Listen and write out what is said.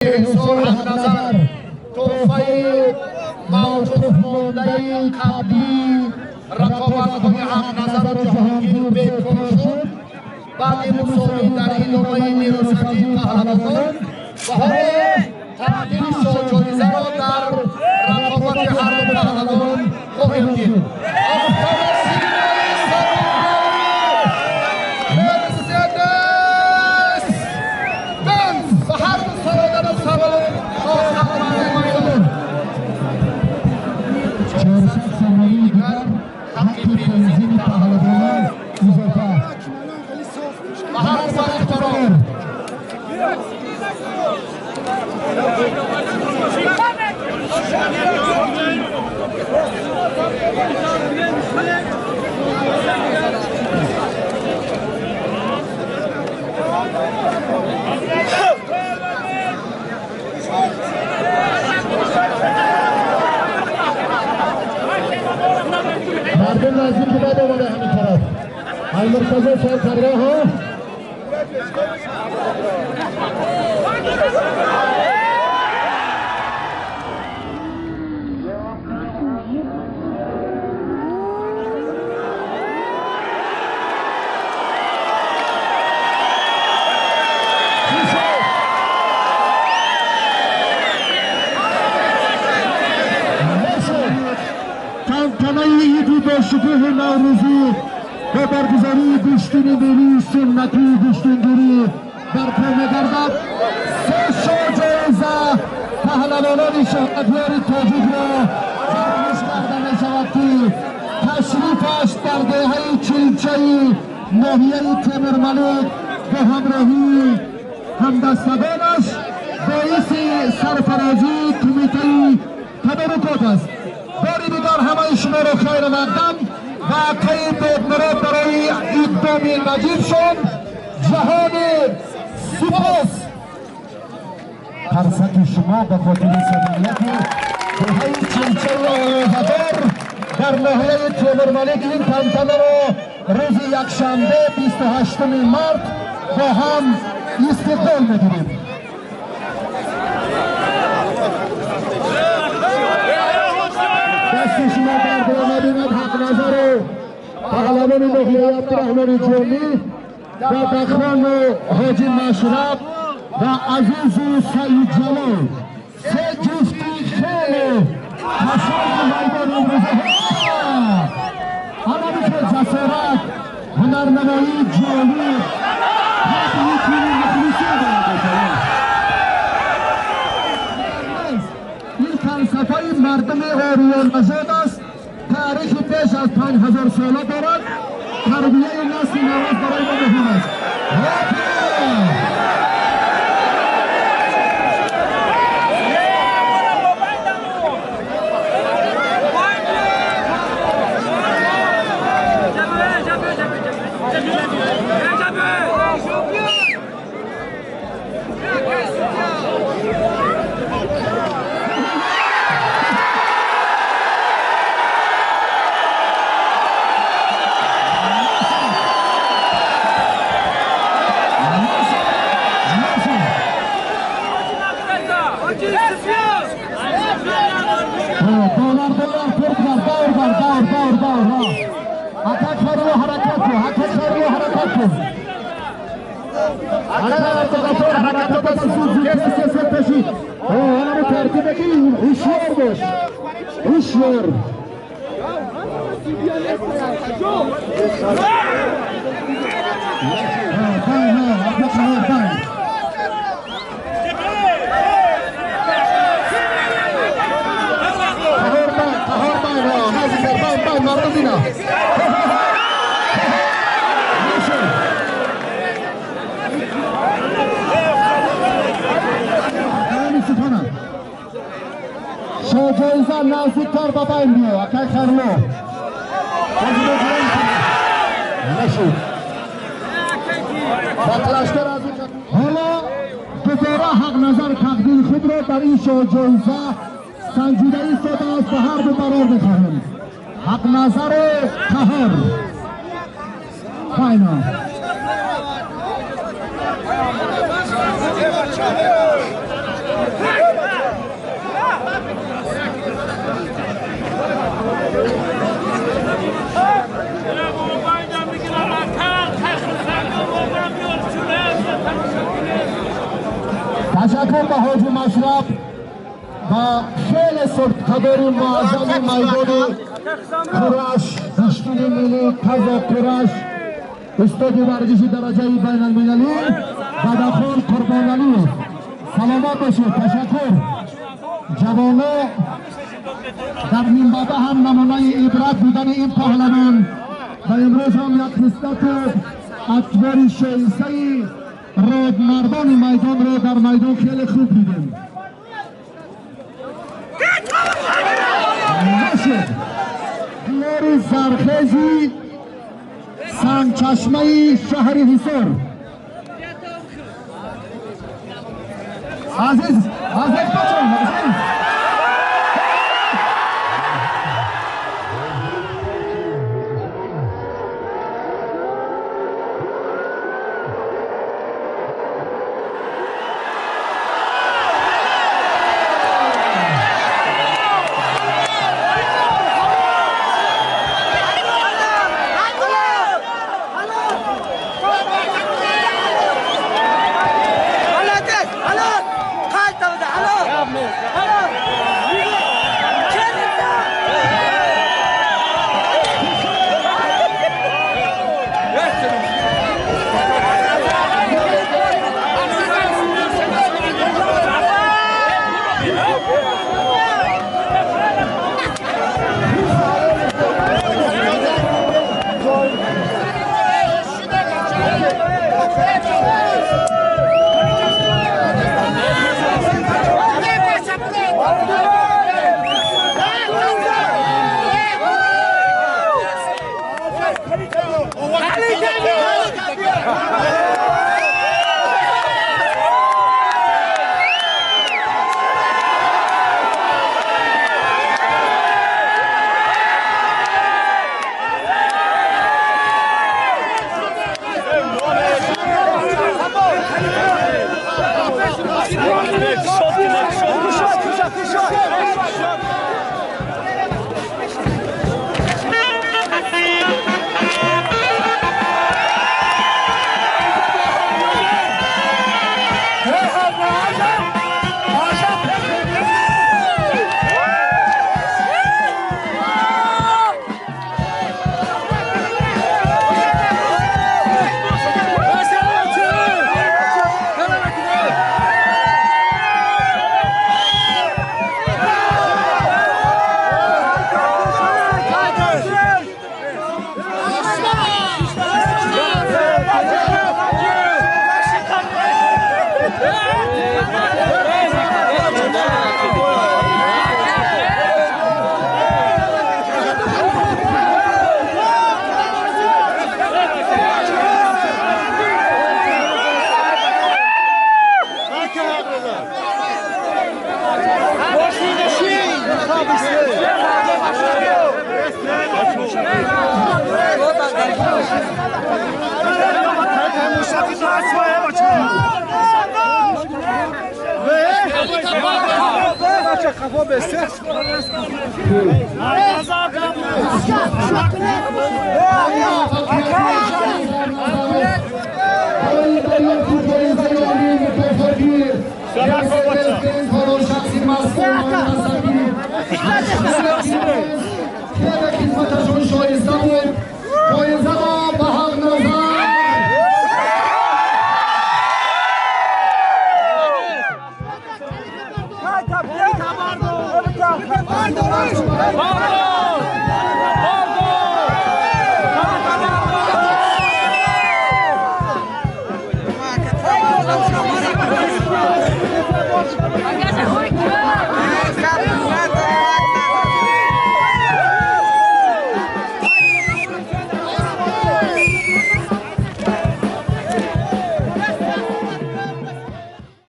ҳисор Ҳақназар тӯҳфаи мавқуф мондаи қаблии рақобатҳои Ҳақназару Ҷаҳонгир бекор шуд. Баъди мусовӣ дар идомаи нерӯсанҷии паҳлавонон ва ҳоло тақдири шоҳҷоизаро дар рақобати ҳарду паҳлавон хоҳем дид. Мерседес Бенз ба ҳарду сародану сарон то майдон. 400 сомонии дигар ҳаққи бензини паҳлавонон изофа. Ба ҳарду барохтарон. Мардум наздики бад омада ҳамин тараф. Алмуртазо сар карда ҳо. Тантанаи иди бошукӯҳи наврӯзӣ бо баргузории гӯштини миллии суннатии гӯштингирӣ барпо мегардад. Се шоҳҷоиза паҳлавонони шоҳатёри тоҷикро сарпӯш карда мешавад, ки ташрифаш дар деҳаи Чилчаи ноҳияи Темурмалик бо ҳамроҳии ҳамдастагонаш боиси сарфарозии кумитаи тадорукот аст. Бори дигар ҳамаи шуморо хайр мақдам ва акаи Бедмурод барои иқдоми наҷибшон ҷаҳони сипос. Қарсаки шумо ба хотири самимияти деҳаи Чилчаи овозадор дар ноҳияи Темурмалик ин тантанаро рӯзи якшанбе 28 март бо ҳам истиқбол мегирем. Дасти шумо дардро набинад. Ҳақназару паҳлавони ноҳияи Абдураҳмони Ҷомӣ, Дадахону Ҳоҷи Машраб ва Азизу Саидҷалол, се ҷуфти хеле касони майдони имрӯза. Ҳамаи ҷасорат, ҳунарнамоии ҷолиб, табии тими мухлисон бояд бошад. Ин фалсафаи мардуми ориённажод аст, таърихи беш аз 5000 сола дорад. Тарбияи насли наврас барои мо муҳим аст. Долар, долар, пуркар, давр бар, давр, давр, давр. Ака Хайрулло, ҳаракат кун, ака Хайрулло, ҳаракат кун. Ака Абдуғаффор, ҳаракатата зуд, зуд, тез, тез, тез пеши. Ҳамаи тартибе ки ҳушёр бош. Ҳушёр. Бай, Абдуқаҳор, бай. Мардум бина. Шоҳҷоиза наздиктар ба байн биё, акай Хайрулло. Нашуд. Ба клаштар аз ҳоло дубора Ҳақназар тақдири худро дар ин шоҳҷоиза санҷида истодааст. Ба ҳарду барор мехоҳем. Ҳақназару Қаҳор. Байна. تشکر به حاج مشرب و خیلی سبتدار معظم میدان کورش گوشتین ملی قزاق کورش استاد ورزش درجه بین المللی بدخان قربانعلی. سلامت باشید. تشکر. جوانو در منبعه هم نمونه عبرت بودن این پهلوان و امروز هم یک خصلت اکبر شایسته رادمردان میدان را در میدان خیلی خوب دیدیم. نشد دیار زرخیزی سنگچشمه شهر حصار. عزیز عزیز بچه عزیز